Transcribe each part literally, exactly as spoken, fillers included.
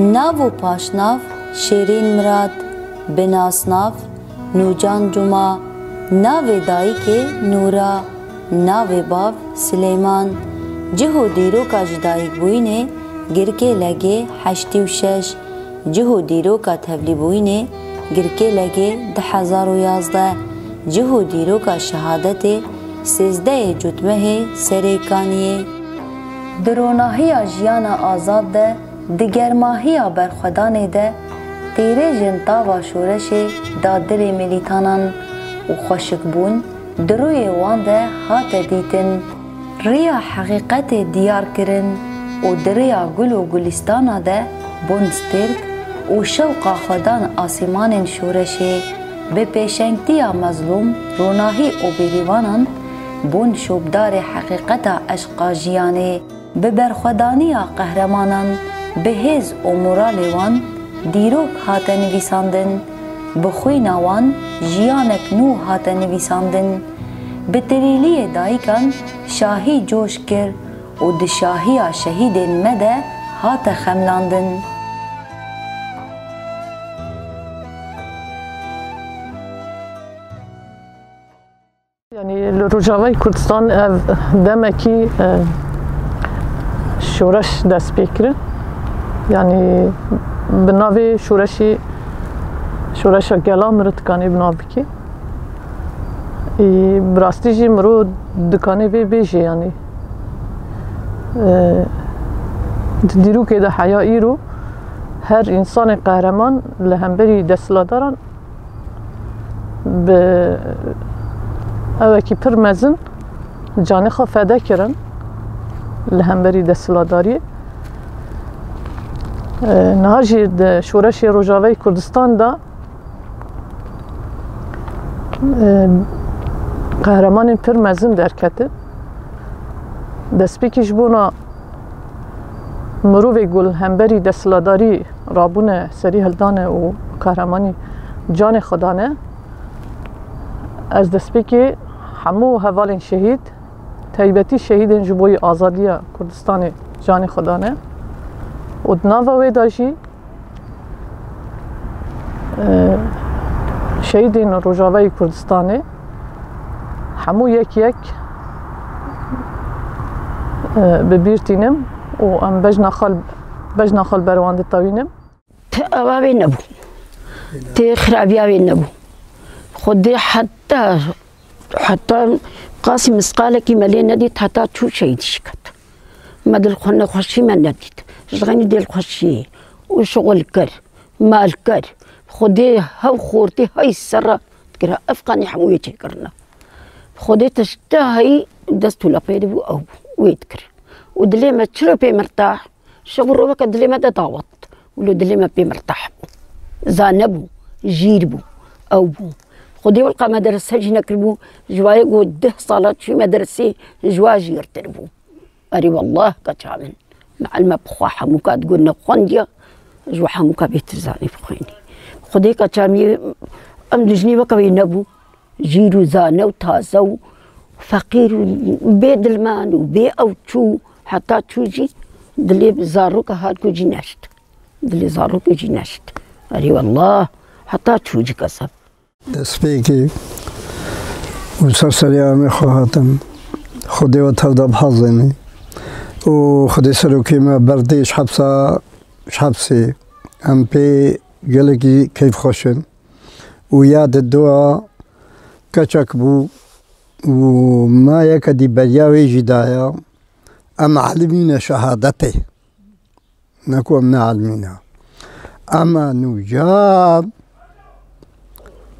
Nav û paşnav: Şêrîn Mirad, bi nasnav Nûcan Cuma, navê dayikê Nûra, navê bav Silêman. Cih û dîroka ji dayikbûyînê: Girkê Legê heştê û şeş, cih û dîroka tevlîbûyînê: Girkê Legê du hezar û yazdeh, cih û dîroka şehadetê: sêzdehê Cotmehê Serêkaniyê. Di ronahiya jiyana azad de, di germahiya berxwedanê de, têrêjên tava şoreşê da dilê milîtanan û xweşikbûn di rûyê wan de hate dîtin. Riya heqîqetê diyar kirin û di riya gul û gulîstana de bûn stêrk û şewqa xwe dan asîmanên şoreşê. Bi pêşengtiya mezlûm, ronahî û bêrîvanan bûn şopdarê heqîqeta eşqa jiyanê. Bi berxwedaniya qehremanan, bi hêz û moralê wan dîrok hate nivîsandin, bi xwîna wan jiyanek nû hate nivîsandin. Bi tirîliyê dayikan şahî coş kir û di şahiya şehîdên me de hate xemlandin. Yanî li Rojavayê Kurdistan ev demekî, e, şoreş dest pê kirin. Yanî bi navê şoreşî, şoreşa gela min re dikanê bi nav bikê. Î, bi rastî jî mirov dikanê vê bêjê yanî. E, di dîrokê de heya îro her însanê qehreman li hemberî desthilatdaran bi ewekî pir mezin canê xwe fede kirin li hemberî desthilatdariyê. E, niha jî di şoreşê Rojavayê Kurdistan de, e, qehremanên pir mezin derketin. Destpêkî ji bona mirovê ku li hemberî desthilatdarî rabûne, serî hildane û qehremanî canê xwe dane, ez destpêkê hemû hevalên şehîd, taybetî şehîdên ji bo yê azadiya Kurdistanê canê xwe dane û di nava wê de jî, e, şehîdên Rojavayê Kurdistanê hemû yek yek, e, bi bîr tînim û em bejna xwe, bejna xwe li ber wan ditewînim. Ti awa wê nebû. Ti xirabiya wê nebû. Xwedê heta, heta qasî misqalekî me lê nedît, heta çû şehîd jî ket. Me dilxwe-, nexweşî me nedît. Ji xeynî dilxweşiyê û şixul kir, mal kir. Xwedê hev xortî hey serra dikira. Ev qanî hemû wê çêkirina. Xwedê tişta hey dest û lapê de bû, ew bû. Wê dikir. Û dilê me çiro pê mirtah, şev û roveke dilê me de dawet. Wilo dilê me pê mirtah bû. Zane bû, jîr bû, ew bû. Xwedê wilqa medrese jî nekiribû, ji wayê ku deh sala çû medresê ji wa jîrtir bû. Erê wallah keça min. Mealme bi xwe hemûka digot nexwendiya, ji we hemûka bêtir zanî bixwînî. Xwedê keça min em dijnî weke wê nebû. Jîr û zane û taze û feqîr û bê dilman û bê ew çû, heta çû jî dilê zaroka hat ku jî neşt. Dilê zarokê jî neşt. Erê wallah, heta çû jî kesef. Destpêkê û ser serê amê xwe hatim. Xwedê we tev de bihezênê. Û Xwedê serokê me berdê ji hepsa, ji hepsê. Em pê gelekî keyfxweş in. Û ya di dua keçek bû û mayeke dî beriya wê jî daya. Em elimîne şehadetê. Ne ku em neelimîne. Ema Nûcan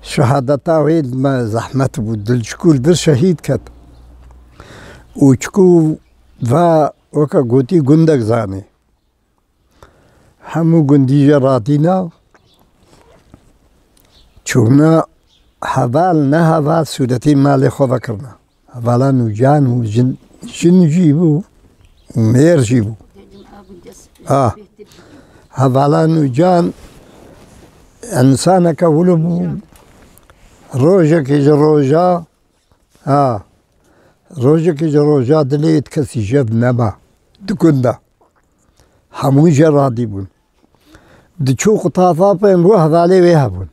şehadeta wê li me zehmet bû. Dil çikû li vir şehîd ket. Û çikû va weke gotî gundek zanî. Hemû gundî jê radîna, çûna heval ne heval sûretî malê xwe vekirina. Hevala Nûcan û jin, jin jî bû û mêr jî bû. Ha. Hevala Nûcan însaneke wilo bû. Rojekê ji roja, ha, rojekê ji roja dilê wê kesî jev nema. Di gunda. Hemû jê radî bûn. Diçû quta Zap ên bo hevalê wê hebûn.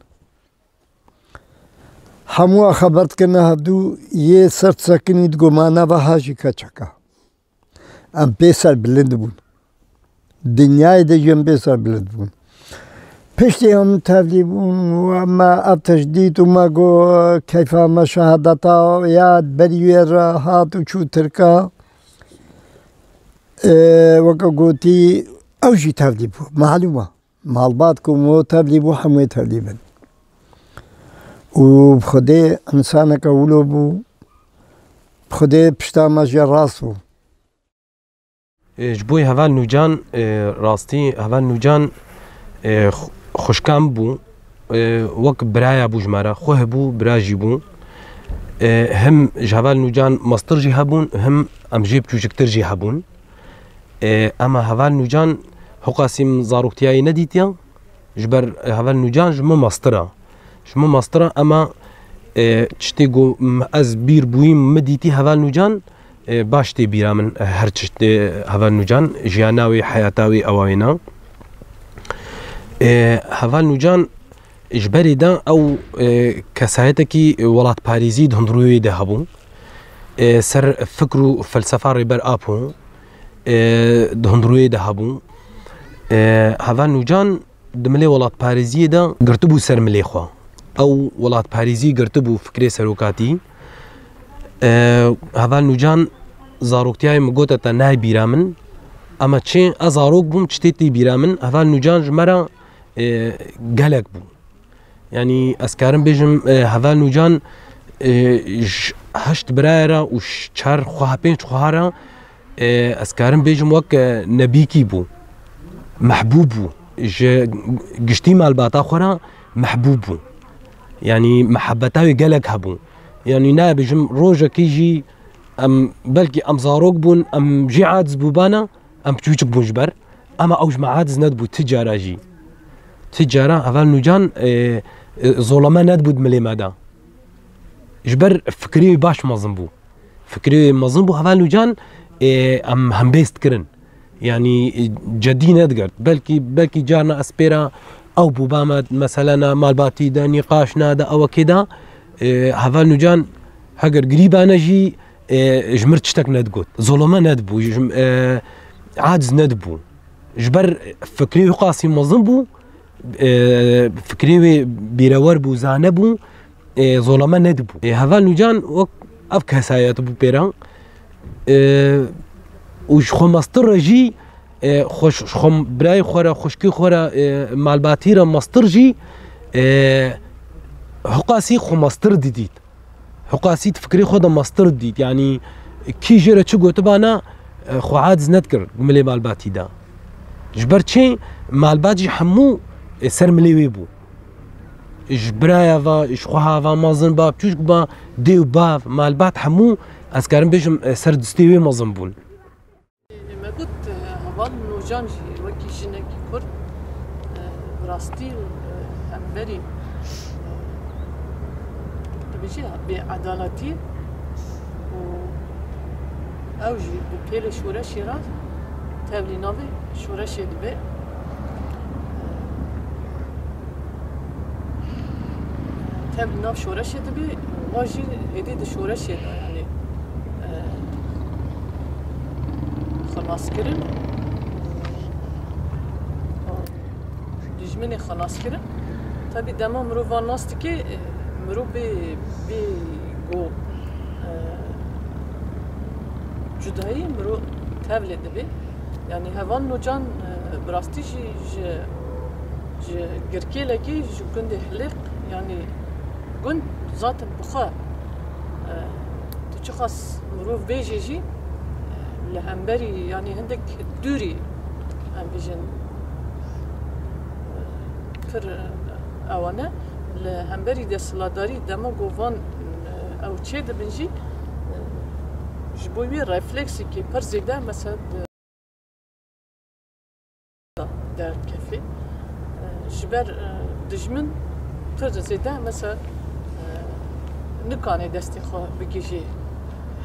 Hemû xeber dikirine hevdû, yê ser disekinî digo ma nava ha jî keçek e. Em pê serbilind bûn. Dinyayê de jî em pê serbilind bûn. Piştî em tevlî bûn û me ev tişt dît û me got, keyfa me şehadeta ya berî wê re hat û çû Tirka. Ê, weke gotî, ew jî tevlî bû. Malûm e. Malbat ku mo tevlî bû, hemû yê tevlî bin. Û bi Xwedê însaneke wilo bû, bi Xwedê pişta me jê rast bû. E, ji bo Heval Nûcan, e, rastî, Heval Nûcan, e, xu-, xwişka min bû, e, wek biraya bû ji me re, xwe hebû, bira jî bû. E, him ji Heval Nûcan mestir jî hebûn, him em jê biçûçiktir jî hebûn. E, ema Heval Nûcan, hoqasî min zaroktiyayê nedîtiya, ji ber, e, Heval Nûcan ji min mestir e. Ji min mestir e, ema, e, tiştê ku m-, ez bîr bûyî min dîtî Heval Nûcan, e, baş tê bîra min, e, her tişt, e, Heval Nûcan, jiyana wê, heyata wê, ewa wê na. E, Heval Nûcan, Ji berî de ew, e, kesayetekî welatparêzî di hundirûyê de hebû. E, ser fikr û felsefa Rêber Apo, e, di hundirûyê de hebû. E, Heval Nûcan di milê welatparêziyê de girtibû ser milê xwe. Ew welatparêzî girtibû fikrê serokatî. E, Heval Nûcan zaroktiyayê min gote te nayê bîra min. Ema çê ez zarok bûm, tiştê tê bîra min. Heval Nûcan ji me re e, gelek bû. Yanî ez karim bêjim, e, Heval Nûcan, e, ji heşt birayê re û ş-, çar xweha, pênc xweha re, e, ez karim bêjim wek, e, nebîkî bû. Mehbûb bû. Ji giştî malbata xwe re mehbûb bû. Yanî mehebeta wê gelek hebû. Yanî nabêjim rojekî jî em, belkî em zarok bûn, em jê aciz bûbana, em piçûçik bûn ji ber. Ema ew ji me aciz nedibû, ti cara jî. Ti cara Heval Nûcan, e, e, zoleme nedibû di milê me de. Ji ber fikrê wî baş mezin bû. Fikrê wî mezin bû, Heval Nûcan, e, em hembêz dikirin. Yanî, e, cedî nedigirt. Belkî, belkî carna ez pê re ew bû ba me, meselena malbatî de, nîqaş nade, ewekê de, e, Heval Nûcan heger girîbane jî, e, ji mir tiştek nedigot. Zoleme nedibû, ji, e, aciz nedibû. Ji ber fikrê wî qasî mezin bû, e, fikrê wê bîrewer bû, zane bû, e, zoleme nedibû. E, Heval Nûcan wek ev kesayet bû pê re. E, û ji xwe mestir re jî, e, xwe, ji xwe birayê xwe re, xwişkê xwe re, e, malbatî re mestir jî, e, hiqasî xwe mestir didît. Hiqasî di fikrê xwe de mestir didît. Yanî kî jê re çi gotibana, e, xwe aciz nedikir milê malbatî de. Ji ber çi malbat jî hemû, e, ser milê wê bû. Ji biraya va, ji xweha va mezin, ba biçûk ba, dê û bav, malbat hemû, ez karim bêjim, e, ser distê wê mezin bûn. Me got, e, Heval Nûcan jî wekî jinekî Kurd, e, bi rastî, e, hemberî, e, dibêje bêedaletî û ew jî bi pêlê şoreşê re tevlî navê şoreşê dibe. Tev li nav şoreşê dibî, wa jî êdî di şoreşê de, yanî, e, xelaskirin, dijminê xelaskirin. Tebî dema mirov van nas dike, e, mirov bê, bê go, e, cudayî mirov tevlê dibê. Yanî Heval Nûcan, e, bi rastî jî ji, ji Girkêlekê, ji gundê Hilêq, yanî gund zaten bi xwe, e, tu çiqas mirov bêjê jî, e, li hemberî, yanî hindik dûrî, em bêjin, e, pir, e, ewane, li hemberî desthilatdarî dema ku van, e, ew çêdibin jî, e, ji bo wî refleksekî pir zêde, mesela, derdikeve. E, ji ber, e, dijmin pir zêde, mesela, e, nikane destê xwe bigihîje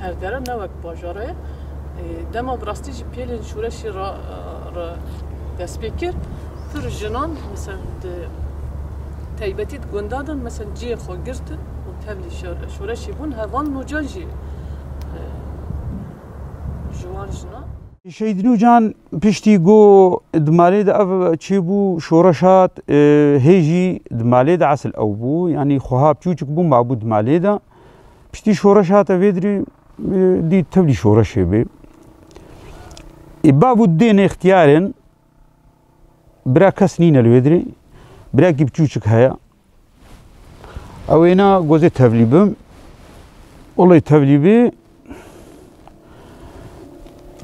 her dere, ne wek bajara ye. E, dema bi rastî jî pêlên şoreşê re, re dest pê kir, Pir jinan, mesela, di taybetî di gunda de, mesela, cihê xwe girtin û tevlî şor-, şoreşê bûn, heval Nûcan jî, e, ji wan jinan. Şehîd Nûcan piştî ku di malê de ev çêbû, şoreş hat, e, hê jî di malê de esil ew bû, yanî xweha piçûçik bû, mabû di malê de. Piştî şoreş hate vê dirê, e, dî tevlî şoreşê bê. Ê, bav û dê nêxtiyar in, bira kes nîne li wê dirê, birakî piçûçik heye. Ew êna gozê tevlî bim. Olê tevlî bê.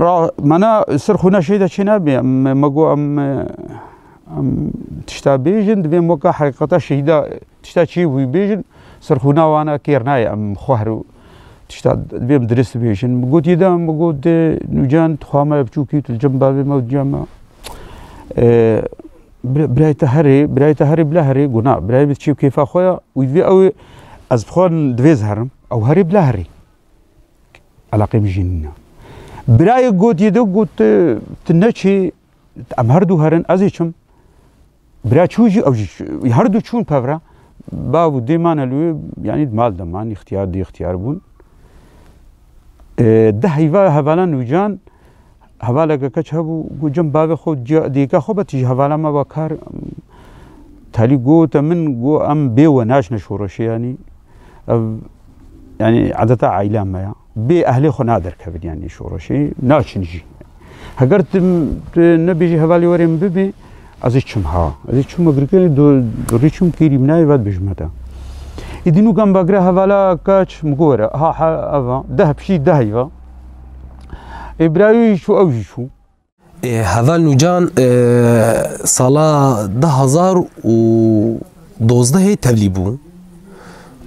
Ra, mana ser xwîna şehîda çê nabe. Em, me got em, em tişta bêjin, divê em weka heqîqeta şehîda tişta çê bûyî bêjin. Ser xwîna wana kêr nayê, em xwe her tişta divê em dirist bêjin. Min gotiye de, min got, "Nûcan, tu xwe me biçûkî, tu li cem bavê me û diya me." E, bira-, birayê te herê, birayê te herê, bila herê, guna. Birayê min çê kêfa xwe ya, û divê ew ê, ez bi xwe divê ez herim, ew herê, bila herê. Elaqê min jî nîne. Birayê gotiye de got, "Tu neçê, em her du herin, ez ê çim." Bira çû jî, ew jî çû. Her du çûn pevra. Bav û dê mane li wê, yanî di mal de man, îxtiyar dê îxtiyar bûn. E, deh heyva hevalan Nûcan, hevaleke keç hebû, got, "Cem bavê xwe, ciya-, dêka xwe be, tu ji hevala me ve kar." Talî gote min, got, "Em bê we naçine şoreşê, yanî ev, yanî edeta aîla me ya. Bê ehlê xwe naderkevin, yanî şoreşê naçin jî. Heger tu, tu nebêjî hevalê were min bibê, ez ê çim ha. Ez ê çim, girke du, du rî çim kêrî min nayê, ve dibêjim me de." Îdî nû gam bagre hevala keç, min got, "Were, ha, ha, eva, deh piştî deh heyva." Ê, birayê wî çû, ew jî çû. Ê, Heval Nûcan, ê, sala du hazar û dozdehê tevlî bû.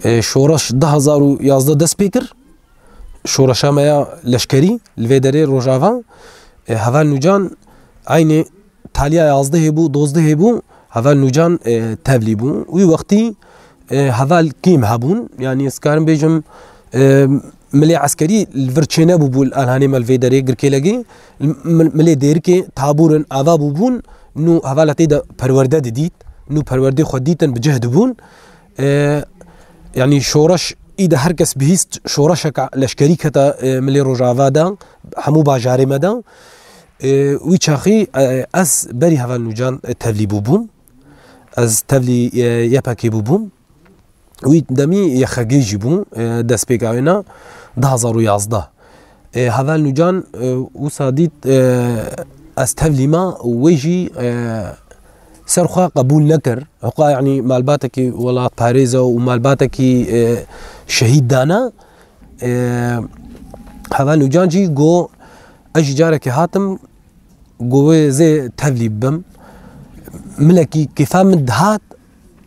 Ê, şoreş du hazar û yazdeh dest pê kir. Şoreşa me ya leşkerî li vê derê Rojava. Ê, Heval Nûcan eynê taliya yazdehê bû, dozdehê bû. Heval Nûcan, e, tevlî bû. Wî wextî, e, heval kêm hebûn. Yanî ez karim bêjim, e, milê eskerî li vir çênebûbû li Alhanê me li vê derê Girkêlegê. Mil-, milê Dêrikê tabûrin ava bûbûn. Nû hevala tê de perwerde didît. Nû perwerdê xwe dîtin bi cih dibûn. E, yanî şoreş î de her kes bihîst şoreşeka leşkerî kete, e, milê Rojava de, hemû bajarê me de. E, wî çaxî, e, ez berî Heval Nûcan, e, tevlî bûbûm. Ez tevlî, e, Y P G bûbûm. Wî demî Y X G jî bû, e, destpêka wêna du hazar û yazdeh. E, Heval Nûcan, e, wisa dît, e, ez tevlî me û wê jî, e, ser xwe qebûl nekir. Hiqa, yanî, malbatekî welatparêz e û malbatekî, e, şehîd dane. E, Heval Nûcan jî got, ez jî carekê hatim, got, wê zê tevlî bibim. Milekî kêfa min dihat,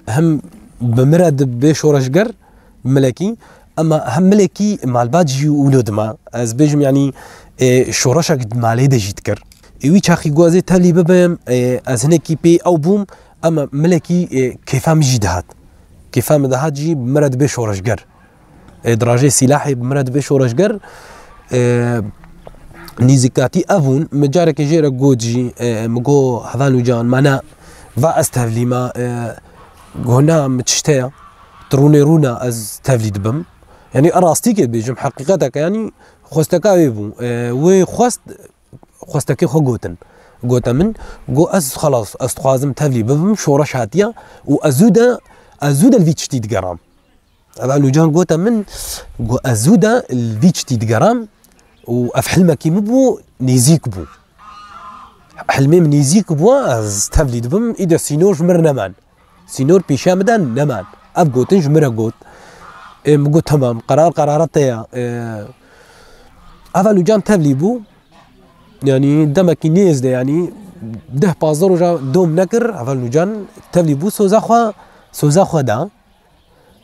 hem bi min re dibê şoreşger, milekî, ema hem milekî malbat jî wilo dima. Ez bêjim, yanî, e, şoreşek di malê de jî dikir. Ê wî çaxî got, ez ê tevlî bibim, e, ez hinekî pê ew bûm, ema milekî, e, kêfa min jî dihat. Kêfa min dihat jî bi min re dibê şoreşger. E, di rajê sîlahê bi min re dibê şoreşger. E, nîzîkatî ev bûn. Min carekê jê re got jî, e, min got, Heval Nûcan, ma ne, va ez tevlî me, e, got, na, min tişt heye. Tu rûnê rûne, ez tevlî dibim. Yanî, rastîkê dibêjim, heqîqeteke, yanî, xwesteka wê bû. E, wê xwest, xwestekê xwe gotin. Gote min, got, ez xelas, ez dixwazim tevlî bibim, şoreş hatiye û ez zû de, ez zû de li vî tiştî digeram. Heval Nûcan gote min, got, ez zû de li vî tiştî digeram û ev hilmekî min bû, nêzîk bû. Hilmê min nêzîk bû, ez tevlî dibim, îde sînor ji min re neman. Sînor pêşiya min de neman. Ev gotin ji min re got. Ê, min got, temam, qerar qerara te ya. Ê, Heval Nûcan tevlî bû. Yanî demekî nêz de, yanî deh pazdeh roja dom nekir, Heval Nûcan tevlî bû, soza xwe, soza xwe da.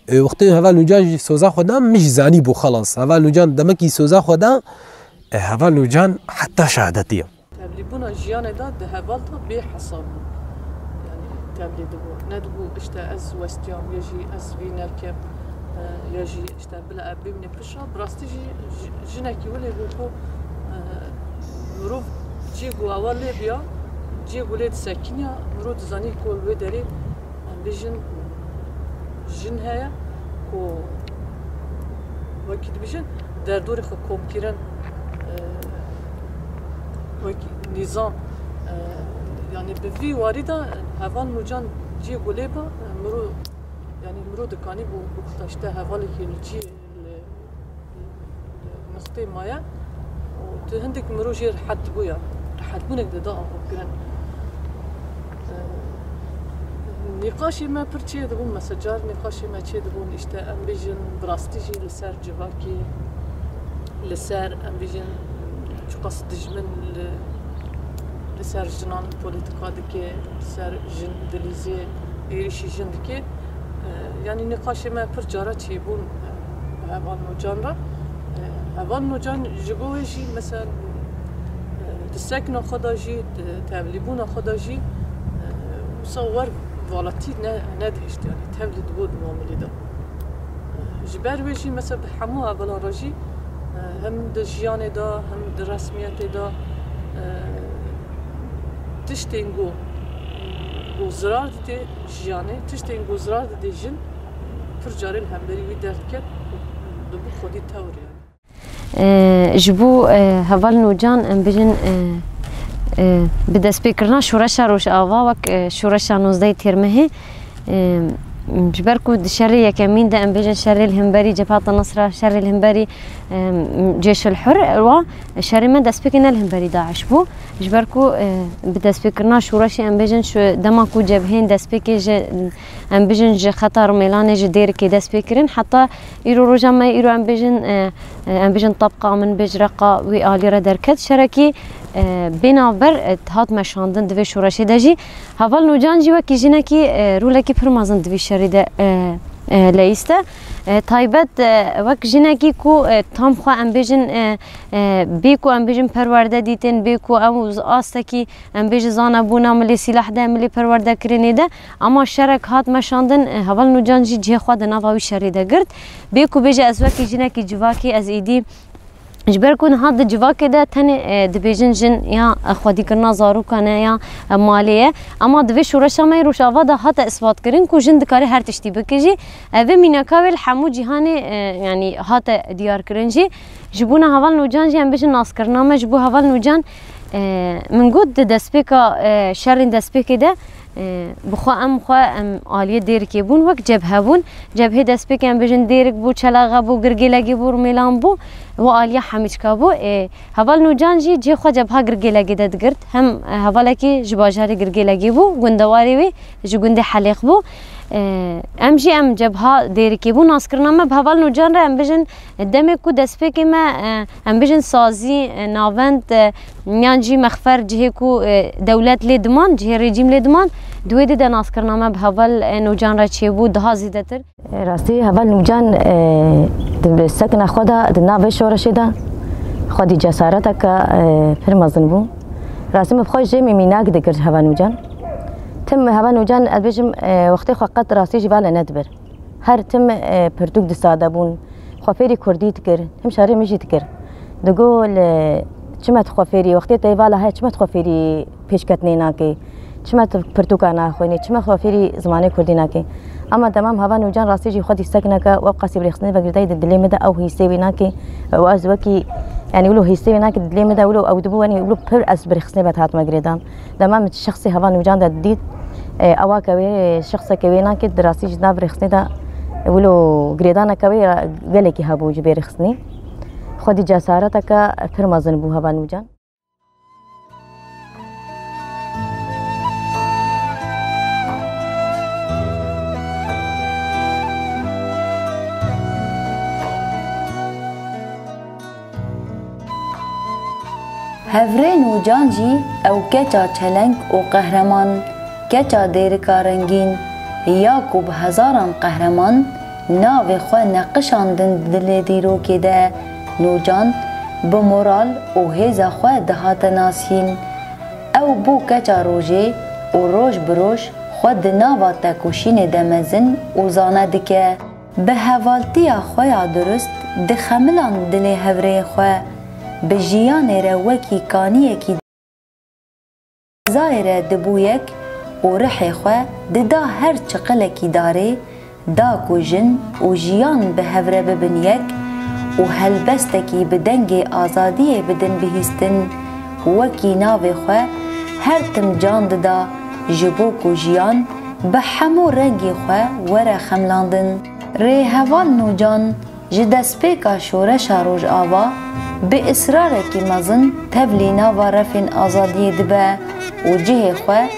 E, wextê Heval Nûcan jî soza xwe da, min jî zanî bû xelas. Heval Nûcan demekî soza xwe da, e, Heval Nûcan heta şehadetê ye. Tevlîbûna jiyanê de di heval de bê hesab bû. Yanî tevlî dibû. Nedibû, işte, ez westiyam, ya jî ez vî nekim, e, ya jî, işte, bila ev bimîne pişa. Bi rastî jî ji-, jinekî wile bû ku, e, mirov cî ku awa lê biya, Cihê gulê disekiniya, mirov dizanî ku li wê derê, em bêjin, jin heye ku wekî dibêjin derdorê xwe kom kirin, e, wekî nîzam, e, yanî bi vî warî de heval Nûcan cihê gulê ba, e, mirov, yanî mirov dikanî ku, ku taşte hevalekî li cihê li, li nixtê maye û tu hindik mirov jê rehet dibû ya. Rehetbûnek dida avabkirin. Nîqaşê me pir çê dibûn, mesela car nîqaşê me çê dibûn, işte em bêjin bi rastî jî li ser civakê, li ser em bêjin çiqas dijmin li, li ser jinan polîtîka dike, li ser jin dilîzê, êrîşî jin dike. E, yanî nîqaşê me pir cara çêbûn, e, heval Nûcan re. E, heval Nûcan ji bo wê jî, mesela, e, di sekna xwe de jî, di tevlîbûna xwe de jî, e, wisa wer valatî ne, nedihişt, yanî tevlî dibû di mamilî de. E, ji ber wê jî, mesela, bi hemû hevalan re jî, e, hem di jiyanê de, hem di resmiyetê de, e, tiştên ku, ku zirar dide jiyanê, tiştên ku zirar dide jin, pir carê li hemberî wî derdket û dibû xwedî tewr, yanî. E, ji bo, e, heval Nûcan, em bêjin, e, e, bi destpêkirina şoreşa Rojava wek, e, şoreşa nozdehê Têrmehê, e, ji ber ku di şerê yekemîn de, em bêjin şerê li hemberî Cebheta Nusra, şerê li hemberî, e, Cêşul Hur, wa şerê me destpêkê ne li hemberî DAIŞ bû. Ji ber ku, e, bi destpêkirina şoreşê, em bêjin, şu dema ku cebhên destpêkê ji, em bêjin, ji xeta Rumêlanê, ji Dêrikê dest pê kirin, heta îro roja me, îro em bêjin, e, e, em bêjin tabqa min bêj reqa wî alî re derket, şerekî, e, bê navber, e, hat meşandin di vê şoreşê de jî. Heval Nûcan jî wekî jinekî, e, rolekî pir mezin di vî şerî de, e, e, leyîst e. E, taybet, e, wek jinekî ku, e, tam xwe em bêjin, e, e, bê ku em bêjin perwerde dîtin, bê ku ew astekî em bêjin zanebûna milê sîlah de, milê perwerdekirinê de, ama şerek hat meşandin, e, heval Nûcan jî cihê xwe di nava wî şerê de girt. Bê ku bêje ez wekî jinekî civakê ez êdî Ji ber ku niha di civakê de tenê, e, dibêjin jin ya, e, xwedîkirina zarokan e ya, e, malê ye. Ema di vê şoreşa me yê Rojava de hate isbatkirin ku jin dikare her tiştî bike jî. E, vê mînaka wê li hemû cîhanê, e, yanî hate diyarkirin jî. Ji bona heval Nûcan jî em bêjin naskirina me ji bo heval Nûcan, e, min got di destpêka, e, şerên destpêkê de, Bi xwe em xwe em aliyê Dêrikê bûn, wek cebhe bûn. Cebhê destpêkê em bêjin Dêrik bû, Çelexe bû, Girgêlegê bû, Rumêlan bû, û aliya Hemîçka bû. Ê, heval Nûcan jî cihê xwe cebha Girgêlegê de digirt. Hem, e, hevalekî ji bajarê Girgêlegê bû, gundewarê wî ji gundê Helêx bû. Ê, em jî em cebha Dêrikê bû. Naskirina me bi heval Nûcan re em bêjin, demê ku destpêkê me, e, em bêjin sazî, e, navend, e, Yan jî mexfer cihê ku, e, dewlet lê diman, cihê rejîm lê diman, di wê dî de naskirina me bi heval, e, Nûcan re çêbû daha zêdetir. Rastî heval Nûcan, e, di sekna xwe de, di nav vê şoreşê de xwedî cesareteke, e, pir mezin bû. Rastî min bi xwe jê min mînak digir ji heval Nûcan. Tim heval Nûcan, ez bêjim, e, wextê xwe qet rastî jî vala nedibir. Her tim, e, pirtûk disadebûn, xwe fêrî kurdî dikir, tim şerê min jî dikir. Digot, li, çima tu xwe fêrî, wextê te vala heye, çima tu xwe fêrî pêşketinê nakê, çima tu pirtûka naxwînî, çima xwe fêrî zimanê kurdî nakê. Ama demam heval Nûcan rastî jî xwedî sekneke, we qasî bi rêxistinê ve girêdayî di dilê min de ew hîsê wî nakê, û ez wekî, yanî wilo hîsê wî nakê di dilê min de wilo ew dibû, yanî wilo pir ez bi rêxistinê ve dihatime girêdan. Dema min şexsê heval Nûcan de didît, e, ewake wê, şexseke wê nake, di rastî ji nav rêxistinê de wilo girêdaneke wê gelekî hebû ji vê rêxistinê. Xwedî cesareteke pir mezin bû heval Nûcan. Hevrê Nûcan jî ew keça çeleng û qehreman, keça Dêrika Rengîn, ya ku bi hezaran qehreman navê xwe neqişandin di dilê dîrokê de, Nûcan bi moral û hêza xwe dihate nasîn. Ew bû keça rojê û roj bi roj xwe di nava tekoşînê de mezin û zane dike. Bi hevaltiya xwe ya durust dixemiland dilê hevrêyê xwe, bi jiyanê re wekî kaniyekî. Zayê re dibû yek û rihê xwe dida her çiqilekî darê, da ku jin û jiyan bi hev re bibin yek û helbestekî bi dengê azadiyê bidin bihîstin, wekî navê xwe her tim can dida, ji bo ku jiyan bi hemû rengê xwe were xemlandin. Rêheval Nûcan ji destpêka şoreşa Rojava bi israrekî mezin tevlî nava refên azadiyê dibe û cihê xwe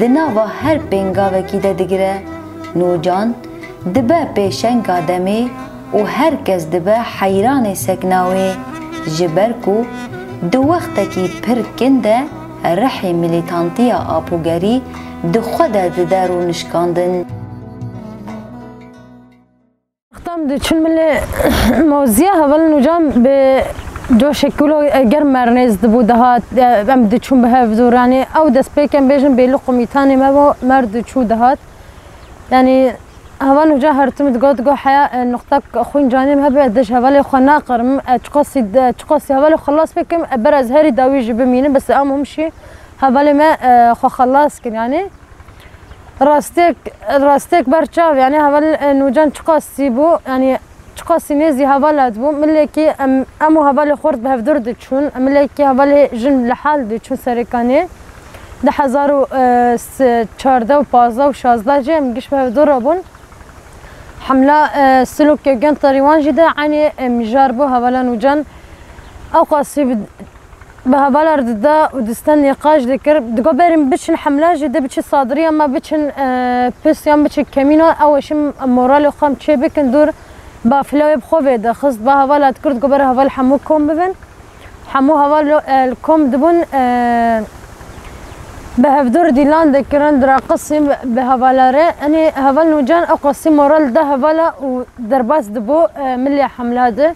di nava her pêngavekî de digire. Nûcan dibe pêşenga demê û her kes dibe heyranê sekna wê, ji ber ku di wextekî pir kin de rihê milîtantiya apogerî di xwe de dide rûnişkandin. Wexta em diçûn milê moziya hevalên Nûcan bi coşek wilo germ me re nêz dibû dihat, em diçûn bi hev dûr, yanî ew destpêk em bêjin bêlû qumîtanê me bo, me re diçû dihat. Yanî heval Nûcan her tim digot, digot heya, e, nuqta xwîn canê me hebe, ez ji hevalê xwe naqirim, e, çiqasî, e, çiqasî hevalê xwe xelas bikim, e, ber ez herî dawî jî bimînim, bes em hûn jî hevalê me, e, xwe xelas kin, yanî. Rastiyek, rastiyek ber çav, yanî heval, e, Nûcan çiqasî bû, yanî çiqasî nêzî hevala dibû. Milekî em, em û hevalê xort bi hevdûr diçûn. Milekî hevalê jin li hal diçûn Serêkanê. Di hezar û, e, s-, çardeh û pazdeh û şazdeh jî em giş bi hevdûr re bûn. Hemla, e, Silok Yevgen Tarîwan jî de eynî, e, mijar bû hevala Nûcan. Ew qasî bi bi hevalar dida û diste nîqaş dikir. Digot berî em biçin hemla jî de biçin sadiriya me biçin, e, pis yan biçin kemîna, ew ê şin moralê xwe em çê bikin dûr. Bafile wê bi xwe vê dixist. Ba hevala dikir, digot berî heval hemû kom bibin. Hemû heval, e, li kom dibûn, e, bi hevdûr dîlan dikirin, diraqisîn bi hevala re. Enê heval Nûcan ew qasî moral da hevala û derbas dibû, e, milê hemla de.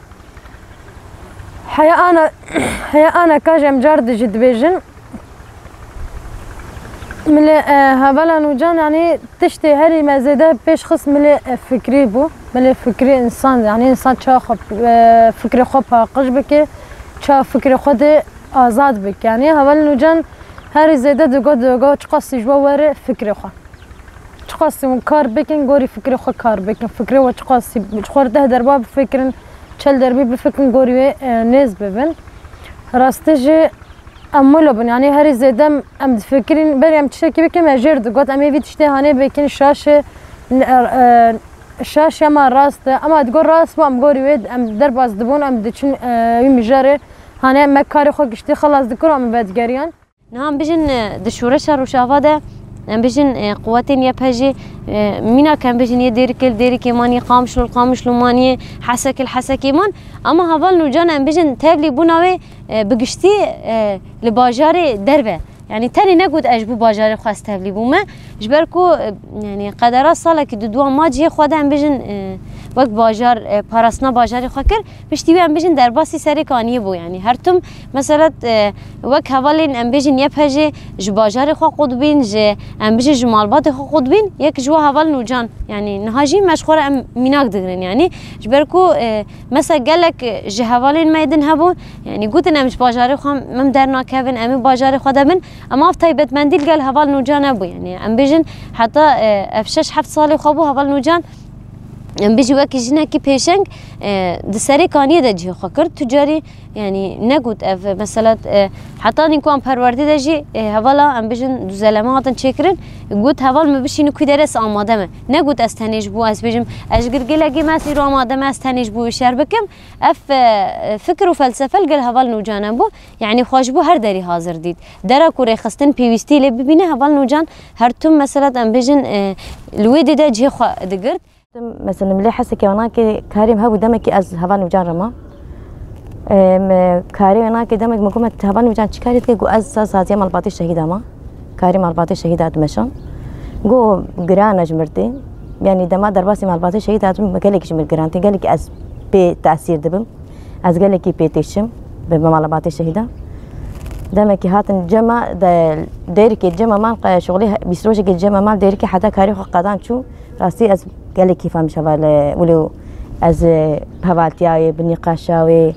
Heya ana, heya ana ka ji em car di jî dibêjin. Milê, e, hevala Nûcan, yanî tiştê herî me zêde pêş xist milê, e, fikrî bû. Milê fikrî însan, yanî însan ça xwe, e, fikrê xwe paqij bike, ça fikrê xwe dê azad bike. Yanî hevala Nûcan herî zêde digot, digot çiqasî ji we were fikrê xwe. Çiqasî hûn kar bikin, gorî fikrê xwe kar bikin. Fikrê we çiqasî, ji xwe re deh derba bifikirin, çel derbî bifikirin, gorî wê, e, nêz bibin. Rastî jî em wilo bin, yanî herî zêde em, em difikirin, berî em tiştekî bikin, me jêr digot, em ê vî tiştê hanê bikin, şaş e, n-, e, şaş e, ema rast e, ema digot rast bû, em gorî wê, em derbas dibûn, em diçin, e, wî mijarê, hanê me karê xwe giştî xelas dikir û em vedigeriyan. Niha em bijin, e, di şoreşa Rojava de, em bijin, e, quwetên Y P G, e, mînak em bijin yê Dêrikê li Dêrikê man, yê Qamişlo li Qamişlo man, yê Hesekê li Hesekê man. Ama heval Nûcan em bijin tevlî bûna wê, e, bi giştî, e, li bajarê derve. Yanî tenê negot ez ji bo bajarê xwe ez tevlî bûme. Ji ber ku, e, yanî qedera salekî du duwa ma cihê xwe de em bijin, e, wek bajar, e, parastina bajarê xwe kir. Piştî wê em bijin derbasî Serêkaniyê bû, yanî her tim mesela, e, wek hevalên em bêjin Y P G ji bajarê xwe qut bîn, ji em bijin ji malbatê xwe qut bîn, yek ji we heval Nûcan, yanî niha jî me ji xwe re em mînak digirin, yanî ji ber ku, e, mesela gelek ji hevalên me din hebû, yanî gotin em ji bajarê xwe em dernakevin, em ê bajarê xwe de bin, em av taybetmendî li gel heval Nûcan nebû, yanî em bêjin heta, e, ev şeş heft salê xwe bû heval Nûcan. Em bijî wekî jinekî pêşeng, e, di Serê Kaniyê de cihê xwe kir. Tu carî, yanî negot ev mesela, e, heta nî ku em perwerdê de jî, e, hevala em bijin du zeleme hatin çêkirin. Got heval min bişîni ku derê ez amade me. Negot ez tenê ji bo ez bêjim, ez ji gilgêlekê me ez îro amade me ez tenê ji bo wê şer bikim. Ev, e, fikir û felsefe li gel heval Nûcan e bû. Yanî xwe ji bo her derî hazir dît. Dera ku rêxistin pêwîstî lê bibîne heval Nûcan her tim mesela em bijin, e, li wê dê de cihê xwe digirt. Mesela milê Hesekê wanakê karê min hebû demekî ez heval Nûcan re ma. Em, karê wanakê demek min got me heval Nûcan çi karê dike, got ez sa saziya malbatê şehîda ma. Karê malbatê şehîda dimeşan. Got giran e ji mir tê. Yanî dema derbasî malbatê şehîda dibim, gelekî ji mir giran tê, gelekî ez pê tesîr dibim. Ez gelekî pê têşim bi malbatê şehîda. Demekî hatin cema de Dêrikê cema man, qe-, şuxulê he-, bîst rojekê cema man Dêrikê heta karê xwe qedan çû. Rastî ez gelek kêfa min şeva li wilo ez, e, hevaltiya wê, bi nîqaşa wê,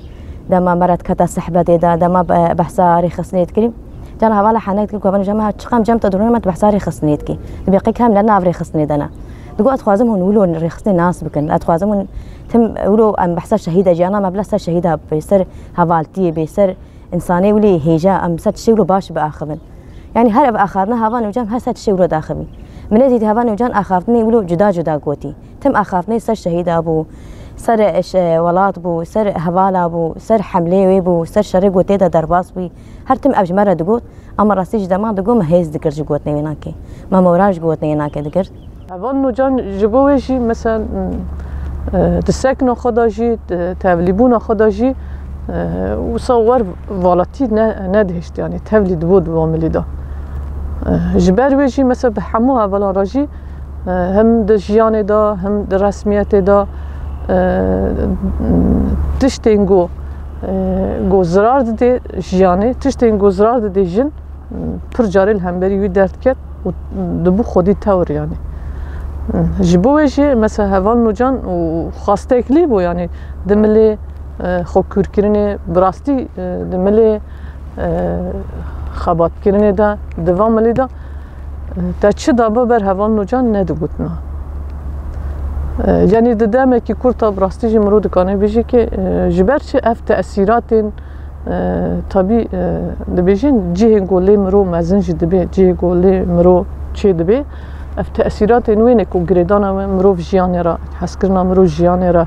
dema me re diketa sehbetê de, dema be-, behsa rêxistinê dikirî. Cana hevala Hena dikir ku heval Nûcan me her çiqam cem te dirûne me tu behsa rêxistinê dikî. Dibê qey kem li nav rêxistinê de ne. Digo ez dixwazim hûn wilo rêxistinê nas bikin. Ez dixwazim hûn tim wilo em behsa şehîda ciyana me bila ser şehîda bê, ser hevaltiyê bê, ser însanê wilê hêja em ser tiştê wilo baş biaxivin. Yanî her ev axavna heval Nûcan her ser tiştê wilo daxivî. Min ê dît heval Nûcan axaftinê wilo cuda cuda gotî. Tim axaftinê ser şehîda bû, ser, e, ş-, e, welat bû, ser hevala bû, ser hemlê wê bû, ser şerê ku tê de derbas bûyî. Her tim ev ji me re digot, ama rastî ji dema digot me hêz dikir ji gotinê wê nakê. Me moral ji gotinê wê nakê dikir. Heval Nûcan ji bo wê jî, mesela, e, di sekna xwe de jî, di tevlîbûna xwe de jî, e, wisa wer valatî ne, nedihişt, yanî tevlî dibo di van milî de. E, ji ber wê jî, mesela, bi hemû hevalan re jî, e, him di jiyanê de, him di resmiyetê de, e, tiştên ku, e, ku zirar didê jiyanê, tiştên ku zirar didê jin, pir carê li hemberî wî derdket û dibû xwedî tewr, yanî. Ji bo wê jî, mesela, heval Nûcan û xasteklî bû, yanî di milê, e, xwe kûrkirinê, bi rastî, e, di milê, e, xebatkirinê de, di van milê de, e, te çi daba ber heval Nûcan nedigotina. E, yanî di demekî kurt de bi rastî jî mirov dikane bêje ke, e, ji ber çi ev tesîratên E, tabî, e, dibêjin cihê ku lê mirov mezin jî dibe, cihê ku lê mirov çê dibe, ev tesîratên wê ne ku girêdana we mirov jiyanê re, hezkirina mirov jiyanê re,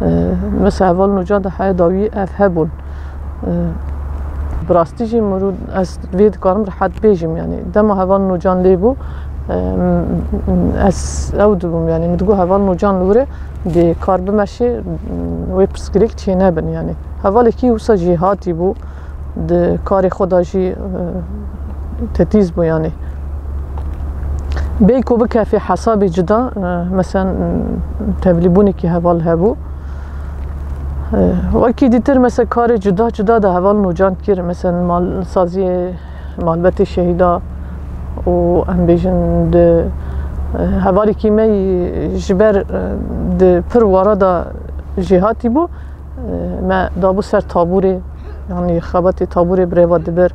e, mesela heval Nûcan de heya dawî ev hebûn. E, bi rastî jî mirov, ez vê dikarim rehet bêjim, yanî dema heval Nûcan lê bû, e, m-, m-, ez ew dibûm, yanî min digot heval Nûcan li wir e, dê kar bimeşe, wê pirsgirêk çênebin, yanî. Hevalekî wisa jêhatî bû, di karê xwe de jî, e, tetîz bû, yanî. Bêyî ku bikefê hesabê cuda, e, mesela, tevlîbûnekî heval hebû. E, wekî dîtir, mesela, karê cuda cuda de heval Nûcan kir, mesela, mal, saziyê malbetê şehîda û em bêjin di, e, hevalekî me yî ji ber, e, di pir wara de jêhatî bû, e, me dabû ser tabûrê, yanî xebatê tabûrê bi rêva dibir.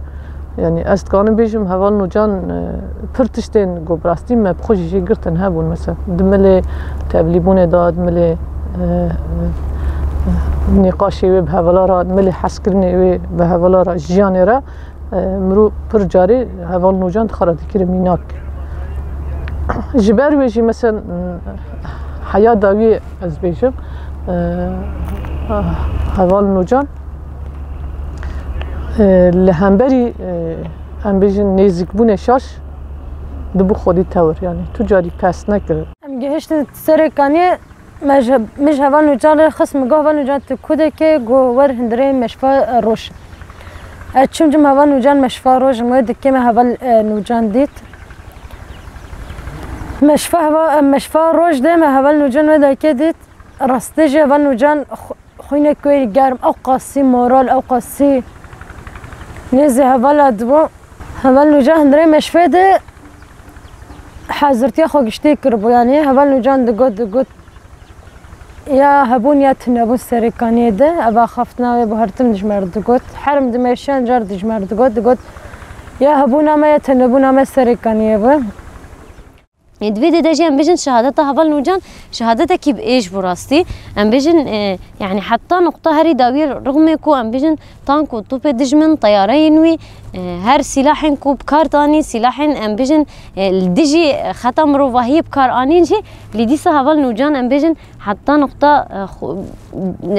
Yanî ez dikanim bêjim heval Nûcan, e, pir tiştên ku bi rastî me bi xwe jî jê girtin hebûn. Mesela di milê tevlîbûnê de, di milê, e, nîqaşê wê bi hevala re, di milê hezkirinê wê bi hevala re, jiyanê re, e, mirov pir carê heval Nûcan dixwe re dikir mînak. Ji ber wê jî, mesela, heya dawiyê ez bêjim, e, heval Nûcan, e, li hemberî, e, em bêjin nêzîkbûnê şaş dibû xwedî tewir, yanî tu carî pes nekir. Em gihiştin Serê Kaniyê. Me ji, min ji heval Nûcan re xist, min got, "Heval Nûcan, tu ku dekê?" Got, "Wer hundirê meşfa, e, roj." Ez çûm cim heval Nûcan meşfa roj, min wê dikê me heval, e, Nûcan dît. Meşfa heva-, e, meşfa roj de me heval Nûcan wê dekê dît. Rastî jî heval Nûcan xw-, xwînek wê germ, ew qasî moral, ew qasî nêzî hevala dibû. Heval Nûcan hundirê meşfê de hazirtiya xwe giştî kiribû. Yanî heval Nûcan digot, digot, Ya hebûn ya tunebûn Serê Kaniyê de, ev axaftina wê bû, her tim dijmer digot. Her em dimeşiyan car dijmer digot, digot, ya hebûna me ya tunebûna me Serê Kaniyê bû. Ê, di vê dê de jî em bijin şehadeta heval Nûcan, şehadetekî bi êş bû rastî. Em bijin, e, yanî heta nuqta herî dawî rixmê ku em bijin tank û topê dijmin, teyareyên wî, e, her sîlahên ku bi kar tanî, sîlahên em bijin, e, li dijî xeta mirovahiyê bi kar anîn jî, lê dîsa heval Nûcan em bijin heta nuqta, e, xu-,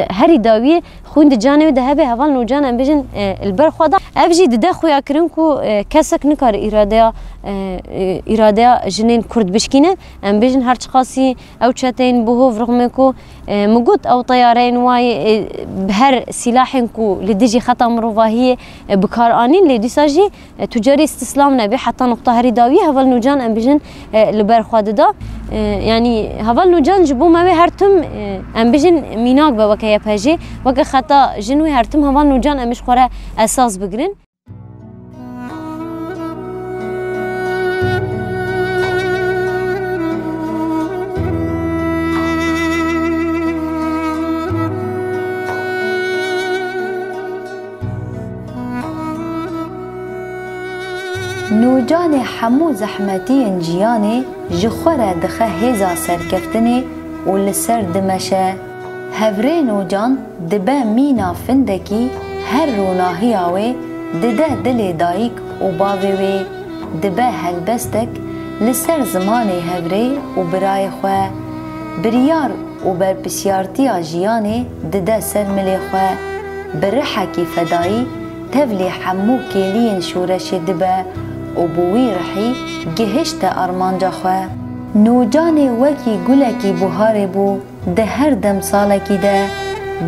herî dawiyê xwîn di canê wî de hebe heval Nûcan em bijin, e, li ber xwe da. Ev jî dide xuyakirin ku, e, kesek nikare îradeya, e, e, îradeya jinên Kurd bişkîne. Em bijin her çiqasî ew çeteyên bihov rixmê ku, e, min got ew teyareyên wayê, e, bi her sîlahên ku li dijî xeta mirovahiyê, e, bi kar anîn, lê dîsa jî, e, tu carî îstîslam nebe, heta nuqta herî dawî heval Nûcan em bijin, e, li ber xwe dida. E, yanî heval Nûcan ji bo me wê her tim, e, em bijin mînak be weke Y P J, weke xeta jin wê her tim heval Nûcan em ji xwe re esas bigirin. Nûcanê hemû zehmetiyên jiyanê ji xwe re dixe hêza serkeftinê û li ser dimeşe. Hevrê Nûcan dibe mîna findekî, her ronahiya wê dide dilê dayik û bavê wê. Dibe helbestek li ser zimanê hevrê û birayê xwe. Biryar û berpirsiyartiya jiyanê dide ser milê xwe. Bi rihekî fedayî tevlî hemû kêliyên şoreşê dibe û bi wî rihî gihişte armanca xwe. Nûcanê wekî gulekî buharê bû, di her demsalekî de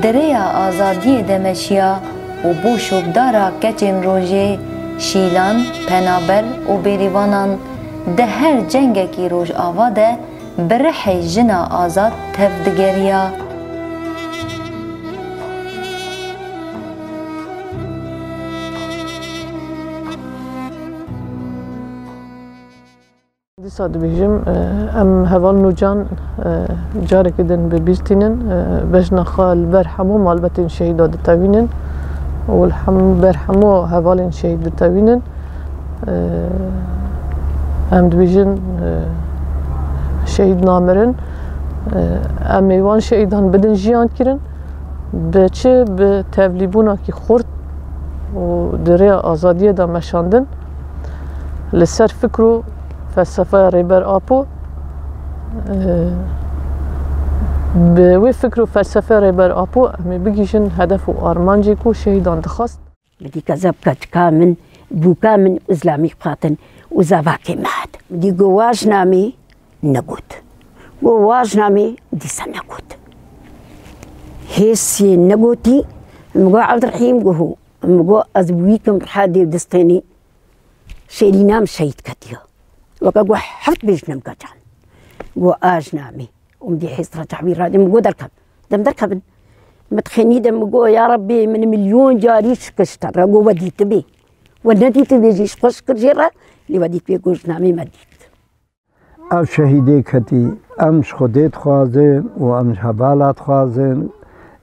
di rêya azadiyê de meşiya û bû şopdara keçên rojê, şîlan, penaber û bêrîvanan. Di her cengekî Rojava de bi rihê jina azad tevdigeriya. Dîsa dibêjim, e, em heval Nûcan, e, carekê din bi bîr tînin, e, bejna xwe li ber hemû malbetên şehîda ditewînin û li hem-, ber hemû hevalên şehîd ditewînin. Em dibêjin, e, şehîd namirin. E, em ê wan şehîdan bidin jiyan kirin. Bi çi? Bi tevlîbûnakî xurt û di rêya azadiyê de meşandin. Li ser fikr û felsefeya Rêber Apo, e, bi wê fikr û felsefeya Rêber Apo em ê bigihîjin hedef û armancê ku şehîdan dixwast. Min dî keza bi keçika min, bûka min û zilamî xwatin û zavakê me hat. Min dî got, "Waj namî?" Negot. Got, "Waj namî?" Dîsa negot. Hêsiyê negotî, min got, "Ebdurehîm?" Got, "Ho." Min got, "Ez bi wî kim riha dê distênî." Şêrîna min şehîd ketiya. Weke got, "Heft bêjinem gacan." Got, "Aj namî." Û min dî hêst re çavî radî, min got, "Derkevin." Dem derkevin. Min dixênî de min got, "Ya Rebbê, min milyon carî şikişte re." Got, "We dîtibê. We nedîtibê jî, ji xwe şikir jê re, lê we dîtibê." Got, "Ji namê me dît." Ev şehîdê ketî, em ji Xwedê dixwazin û em ji hevala dixwazin.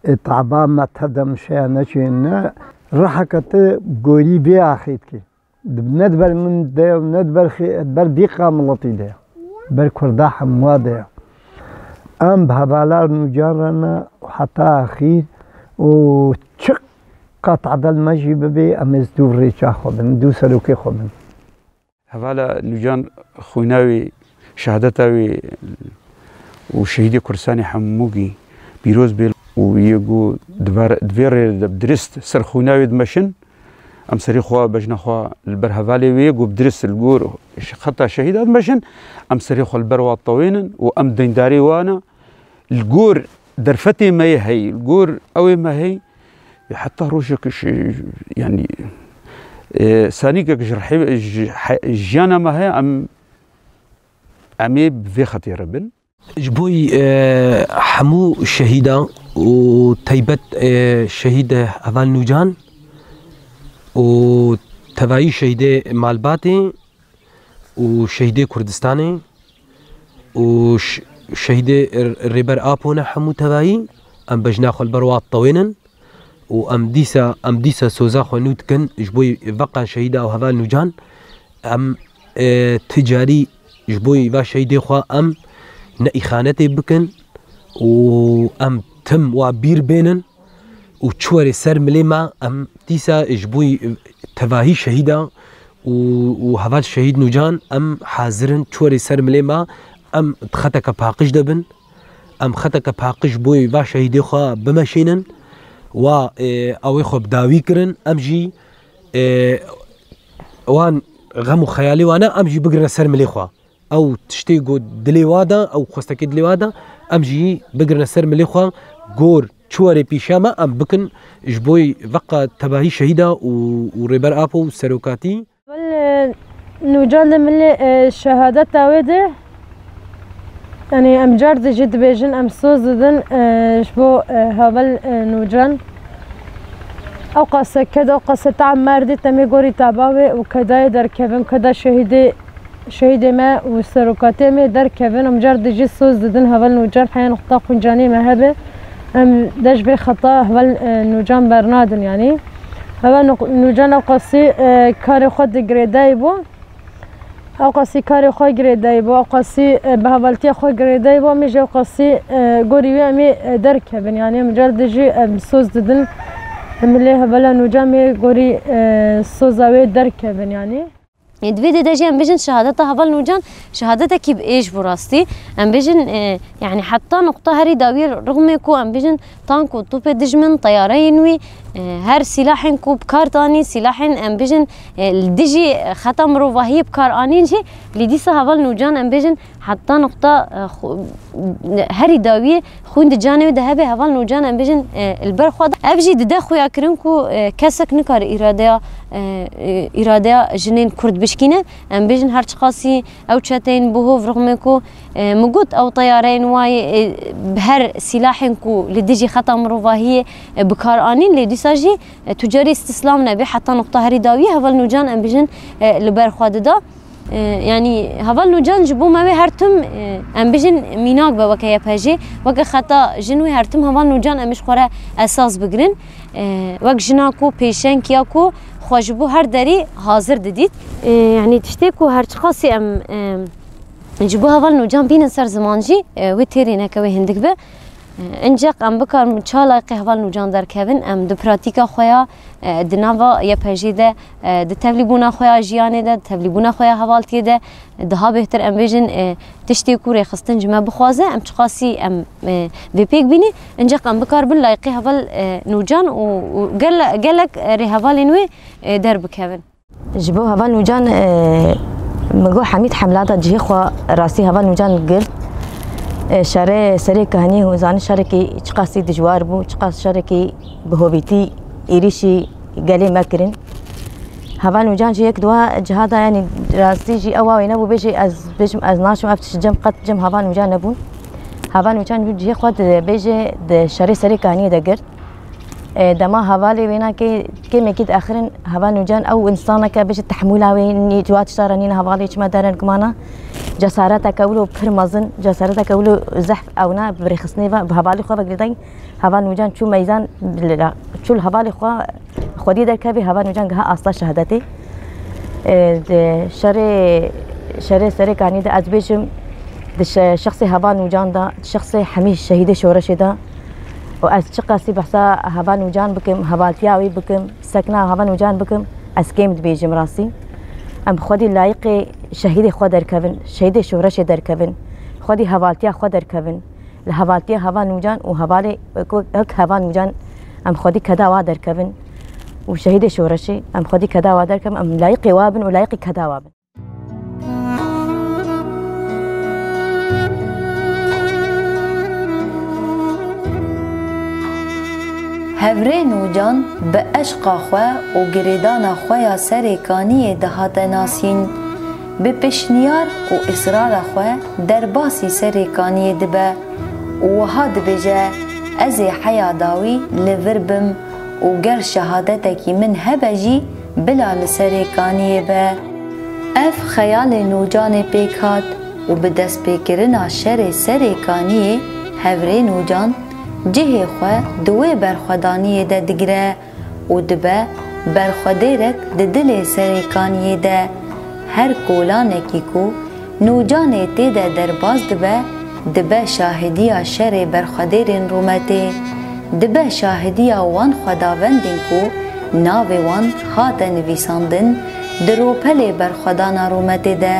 Ê taba me tev de min şeya neçêne. Riheke te gorî bê axîtkî. Di-, ne di ber min de ye, ne di ber xê-, di ber dîqa miletî de ye. Ber Kurda hemûa de ye. Em bi hevala Nûcan re ne heta axîr û çi qat edel me jî bibe, em ê dû rêça xwe bin, dû serokê xwe bin. Hevala Nûcan xwîna wî, şehadeta wî û şehîdê Kurdistanê hemûkî pîroz bê û yê ku di ver-, di vê rê de bi dirist ser xwîna wê dimeşin. Em serê xwe, bejna xwe li ber hevalê wê ku bi dirist li gor ş-, xeta şehîda dimeşin, em serê xwe li ber wa tewênin û em deyndarê wan e. Li gor derfetê me yê hey, li gor ew ê me hey, heta rojek ji, yanî, e, sanîkek ji rihê, ji he-, jiyana me heye, em, em ê bi vê xetê re bin. Ji bo, e, hemû şehîdan û teybet, e, şehîd Heval Nûcan û tevayî şehîdê malbatê û şehîdê Kurdistanê û ş-, şehîdê R-, Rêber Apo ne hemû tevayî, em bejna xwe li ber wa tewênin. Û em dîsa, em dîsa soza xwe nû dikin ji bo veqan şehîda û Heval Nûcan. Em, e, ti carî ji bo va şehîdê xwe em ne îxanetê bikin û em tim wa bîr bênin û çi were ser milê me, em dîsa ji bo tevahî şehîda û, û Heval Şehîd Nûcan em hazir in, çi were ser milê me, em di xeteke paqij de bin. Em xeteke paqij boyê va şehîdê xwe bimeşînin, wa, e, ew ê xwe bi dawî kirin, em jî, e, wan xem û xeyalê wan e, em jî bigirine ser milê xwe. Ew tiştê ku dilê wa de, ew xwestekê dilê wa de, em jî bigirine ser milê xwe, gor çi were pîşa me, em bikin ji boyê veqa tebahî şehîda û, û Rêber Apo û serokatî. Wele, e, Nûcan de milê, e, şehadeta wê de, yanî em car de jî dibêjin, em soz didin, e, ji bo, e, Havel, e, Nûcan. Ew qase ked, ew qase taem merdî temê gorî taba wê û kedayê derkevin, keda şehîdê, şehîdê me û serokatê me derkevin. Em car de jî soz didin Havel Nûcan, heya nixta xwîncanê me hebe. Em dest ji vê xeta Heval, e, Nûcan bernadin, yanî. Heval Nû-, Nûcan ew qasî, e, karê xwe di girêdayî bû. Ewqasî karê xwe girêdayî bû, ewqasî, e, bi hevaltiya xwe girêdayî bû, em ê jî ewqasî, e, gorî wê em ê, e, derkevin. Yanî em cal dijî em soz didin, em ê lê hevala Nûcan ê gorî, e, soza wê derkevin yanî. E, di vê dê de jî em bêjin şehadeta heval Nûcan şehadetekî bi êş bû rastî. Em bêjin, e, yanî heta noqta herî dawî rixmê ku em bêjin tank û topê dijmin, teyareyên wî, e, her sîlahên ku bi kar danî, sîlahên em bêjin, e, li dijî xeta mirovahiyê bi kar anîn jî, lê dîsa heval Nûcan em bêjin heta noqta, e, xwe-, herî dawiyê xwîn di canê wê de hebe heval Nûcan em bêjin, e, li ber xwe de. Ev jî dide xuyakirin ku, e, kesek nikare îradeya, e, e, îradeya jinên Kurd bişkîne. Em bêjin her çiqasî ew çeteyên bihov rixmê ku, e, min got ew teyareyên wayê, e, bi her sîlahên ku li dijî xeta mirovahiyê, e, bi kar anîn, lê dîsa jî, e, tu carî îstislam nebe, heta noqta herî dawiyê heval Nûcan em bêjin, e, li ber xwe dida. E, yanî heval Nûcan ji bo me wê her tim, e, em bêjin mînak be weke Y P J, weke xeta jin wê her tim heval Nûcan em ji xwe re esas bigirin. E, wek jina ku pêşeng ya ku xwe ji bo her derî hazir didît. E, yanî tiştê ku her çiqasî em, e, ji bo heval Nûcan bînin ser ziman jî, e, wê têrê neke wê hindik be. E, încek em bikarin ça layqê heval Nûcan derkevin, em di pratîka xwe ya, e, di nava Y P J de, e, di tevlîbûna xwe ya jiyanê de, di tevlîbûna xwe ya hevaltiyê de, e, daha bêhtir em bêjin, e, tiştê ku rêxistin ji me bixwaze, em çiqasî em, e, vê pêk bînî, încek em bikaribin layqê heval, e, Nûcan û, û gele-, gelek, e, rêhevalên wê, e, derbikevin. Ji bo heval Nûcan, e, min got Hemîd hemla da cihê xwe rastî heval Nûcan girt. E, şerê serê kehniyê hûn zanin şerekî çiqasî dijwar bû, çiqas şerekî bi hovîtî êrîşî gelê me kirin. Heval Nûcan jî yek dua ciha da, yanî rastî jî ew wê nebû bêjê ez bêjim ez naçim ev tişt cem qet cem heval Nûcan nebûn. Heval Nûcan cihê xwe dibêje di şerê serê kehniyê de girt. E, dema hevalê wê nake kêmekî diaxirin, heval Nûcan ew însaneke bêje tehmûla wê nî, ji wa tişta re nîne hevalê çima derin gumana. Cesareteke wilo pir mezin, cesareteke wilo zehf ewna bi rêxistinê ve, bi hevalê xwe ve girêdayî. Heval Nûcan çû meydan, çû li hevalê xwe xwedî derkevî, heval Nûcan giha asta şehadetê. E, di şerê, şerê serê kanî de ez bêjim, di şe-, şexsê heval Nûcan de, di şexsê hemî şehîdê şoreşê de, û ez çiqasî behsa heval Nûcan bikim, hevaltiya wî bikim, sekna heval Nûcan bikim, ez kêm dibêjim rastî. Em xwedî layiqê şehîdê xwe derkevin, şehîdê şoreşê derkevin, xwedî hevaltiya xwe derkevin. Li hevaltiya heval Nûcan û hevalê wek heval Nûcan em xwedî keda wa derkevin û şehîdê şoreşê em xwedî keda wa derkevin, em layiqê wa bin û layiqê keda wa bin. Hevrê Nûcan bi eşqa xwe û girêdana xwe ya serê kaniyê dihate nasîn. Bi pişniyar û israra xwe derbasî serê kaniyê dibe û wiha dibêje, ez ê heya dawî li vir bim û ger şehadetekî min hebe jî bila li serê kaniyê be. Ev xeyalê Nûcanê pêk hat û bi destpêkirina şerê serê kaniyê Hevrê Nûcan cihê xwe di wê berxwedaniyê de digire û dibe berxwedêrek di dilê serê kaniyê de. Her kolanekî ku Nûcanê tê de derbas dibe, dibe şahidiya şerê berxwedêrên rûmetê. Dibe şahidiya wan xwedavendên ku navê wan hate nivîsandin di ropelê berxwedana rûmetê de.